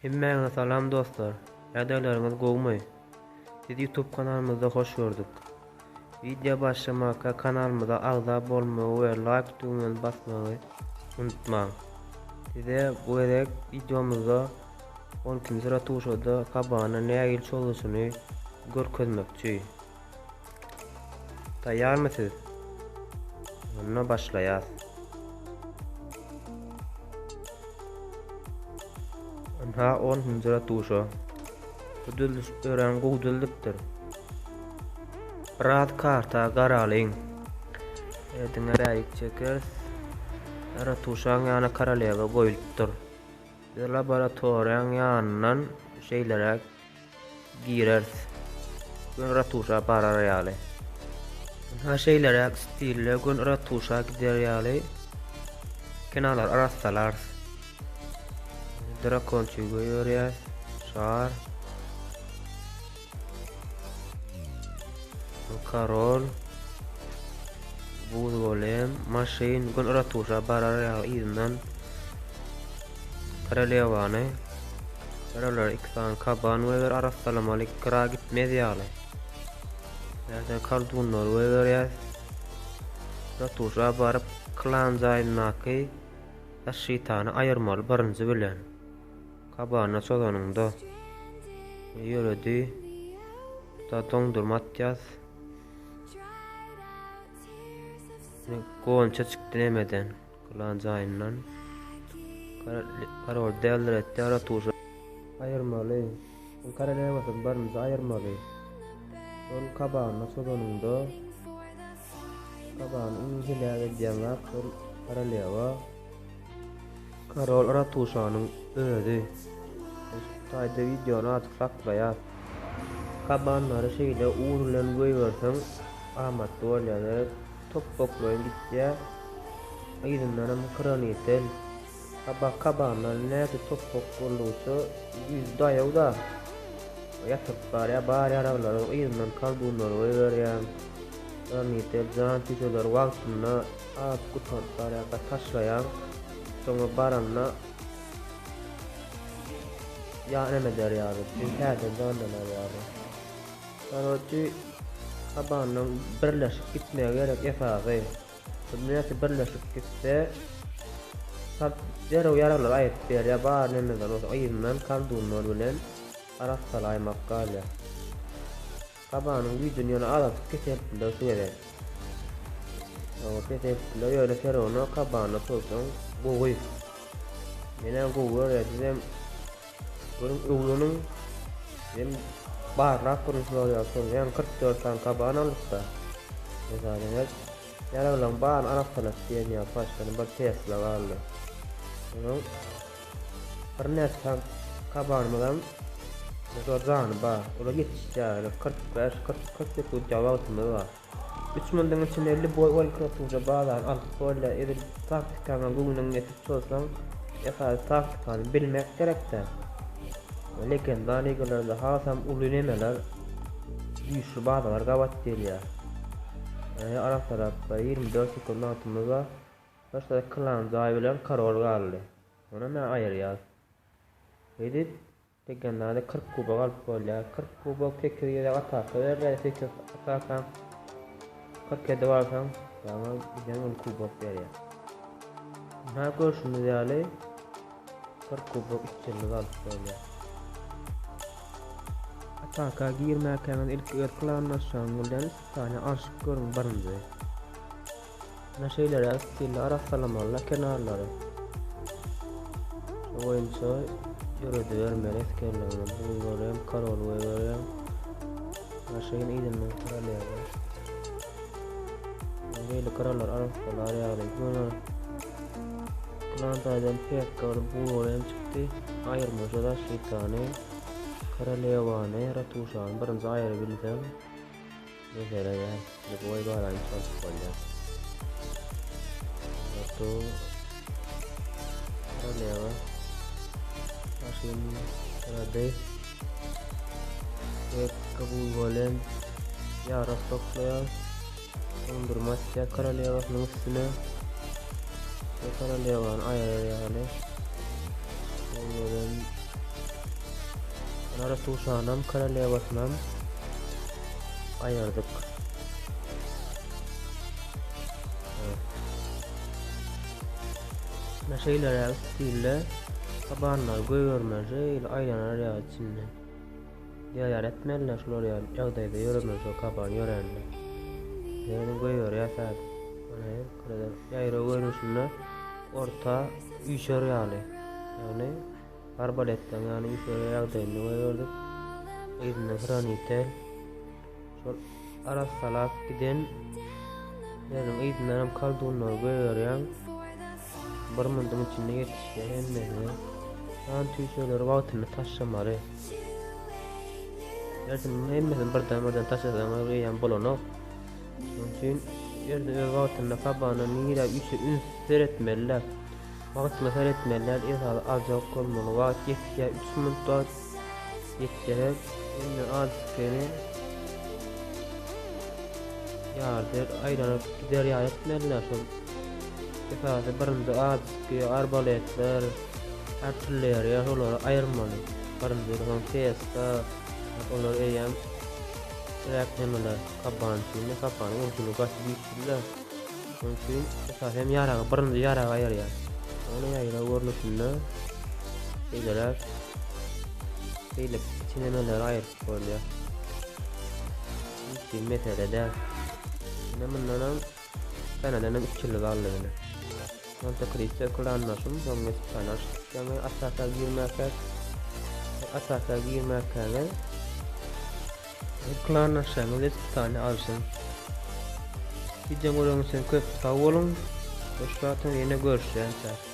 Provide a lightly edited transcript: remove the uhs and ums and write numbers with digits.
Hemmäňize salam dostlar. Ýagdaýlaryňyz gowumy? Sizi YouTube kanalymyzda hoş gördük. Wideo başlamaka kanalymyza agza bolmagy we laýk düwmesini basmagy unutmaň. Size bu gezek wideomyzda 12-nji ratuşada kabana nähili çozuşyny görkezmekçi. Taýýarmy siz? Onda başlaýas. Ynha onunjy ratuşa. Bu düzlüş örän gowy düzlükdir. Biraz karta garalyň. Diňe bärik çekeris. Ratuşaň ýanyna korolewa goýlupdyr. Biz laboratoriýaň ýanyndan şeýleräk gireris. Gün ratuşa barar ýaly. Ynha şeýleräk stilde gün ratuşa gider ýaly kenarlary arassalarys. Drakonçygy goýberýäs. Şar. Karol. Buz golem, maşyn, gün ratuşa barar ýaly yzyndan korolewany Korolar iki sany kaban goýber arassalamaly gyra gitmez ýaly. Bärde kaldunlary goýberýäs. Ratuşa baryp klan jaýyndaky daşşitany aýyrmaly birinji bilen. Kabana çozanyňda ýöredi. Da doňdurma atýas. Gonça çykdy nemeden. Klan jaýyndan. Karol däldir etdi ratuşa. Aýyrmaly. Ol korolewasyny birinji aýyrmaly. Şol kabanyna çozanyňda kabany iň heläk edýän zat şol korolewa. Karol ratuşanyň özi. Şu taýda wideony azajyk saklaýas. Kabanlary şeýle ugur bilen goýberseň amatly bolýar. Topbaklaýyn gitýär. Yzyndanam hranitel. Kabak kabanlar näçe topbak boldugyça güýji daýaw-da. Ýatyryp barýar, bar ýaraglaryň yzyndan koldunlary goýberýär. Hranitel jan süýjeleri wagtynda azajyk gutaryp barýarka taşlaýaň. Soňra baranda ýa neme eder ýaly, täzeden janlanar ýaly. Karoçi kabanyň birleşip gitmegi gerek esasy. Näçe birleşip gitse çalt derrew ýaraglary aýyryp berýär bar nemeler bolsa yzyndan kaldunlar bilen arassalaýmak galýar. Kabanyň güýjüni ýöne azaltyp keseltdiler şu gezek. Hawa keseltdiler ýöne serowno kabana tozsaň gowy. Menä gowy görýär sizem Görüň öwreniň hem barlap görüň şular ýaly soň ýaňy 44 sany kaban aldykda. Mesalan ýaraglaryň baryny arassalat diýen ýaly paçkany bir Tesla galdy. Onuň birnäçe sany kabanymyzam şo jany bar. Olar ýetişýär. 45 40 40 sekunt ýaly wagtymyz bar. Üç munduň içinde lýuboý 12 otuzja bazany alyp bolýar. Edil taktikaňa göwnüň ýetip çozsaň, esasy taktikany bilmek gerekdä. Legendar ligalarda hasam uly nemeler, güýçli bazalar gabat gelýär. Ýöne arassalap bir 24 sekunt wagtymyz bar. Başda klan jaý bilen korol galdy. Onam aýyrýas. Şeýdip Legendada 40 kubok alyp bolýar. 40 kubok 8 gezek ataka berilýär. 8 ataka 40 edip alsaň, saňa giden uly kubok berýär. Ynha görşümiz ýaly 40 kubok 3 ýyldyz alyp bolýar. Ataka girmäkäňiz ilki öz klandaşlaryň bilen sany alşyp görüň birinji. Ine şeýleräk stilde arassalamalyda kenarlary. Şu boýunça ýöredibermeli esgerleriňi. Buz görýän, korol goýberýän. Maşyn yzyndan korolýa. Beýle korollar arassalar ýaly. Göne klan taýdan pekka bir buz görýän çykdy. Aýyrmaşa zaşitany, korolewany, ratuşany birinji aýyrabilseň. Mesele däl. Lýuboý barany çalyp bolýar. Ratu Koroleva Maşyn Rady Ve kabul golem Ýarak toplaýar. Dondurma atýar korolewasynyň üstüne. Ve korolewany aýyrar ýaly. Golem. Ratuşanam, korolewasynam aýyrdyk. Ine şeýleräk stilde kabanlary goýbermeli şeýle aýlanar ýaly içinde. Ýaýar etmeliler şular ýaly ýagdaýda ýöremeli şo kaban ýörände. Ýöne goýberýäs häzir. Mana ýaýraw görnüşinde orta üýşer ýaly. Ýagny arbaletden ýany üýşer ýagdaýynda goýberdik. Yzyndan hranitel. Şol arassalap giden ýeriniň yzyndan hem kaldunlary goýberýäň. Bir munduň içinde ýetişýär hemmesi. San tüýşeleri wagtynda taşlamaly. Hersini hemmesini birden birden taşlasaň eýýäm bolanok. Şonuň üçin ýerde öz wagtynda kabana nirä üýşe üns seretmeliler. Wagtyna seretmeliler esasy aljak bolmaly. Wagt ýetýär 3 minut wagt ýetýär. Indi azykeni ýardy aýlanyp gider ýaly etmeliler şol. Esasy birinji azyký arbaletler, artilleriýa şolary aýyrmaly. Birinji soň pesta olar eýýäm räk nemeler kaban üçin kabanyň urşuny gaty güýçlüler. Şonuň üçin esasy hem ýaragy birinji ýaragy aýyrýar. Ony ýaýraw görnüşinde beýleräk beýleki kiçi nemeleri aýyryp bolýar. Hiç bir mesele däl. Ine mundanam Kanadanam 3 ýyllyk aldy ine. Monte Cristo klanlaşym soň mesutany açdyk ýaňy ataka girmäkäk. Ataka girmäkäňiz klanlaşsaňyz mesutany alşyň. Wideo göreniň üçin köp sag boluň. Hoş wagtyň ýene görüşýänçäk.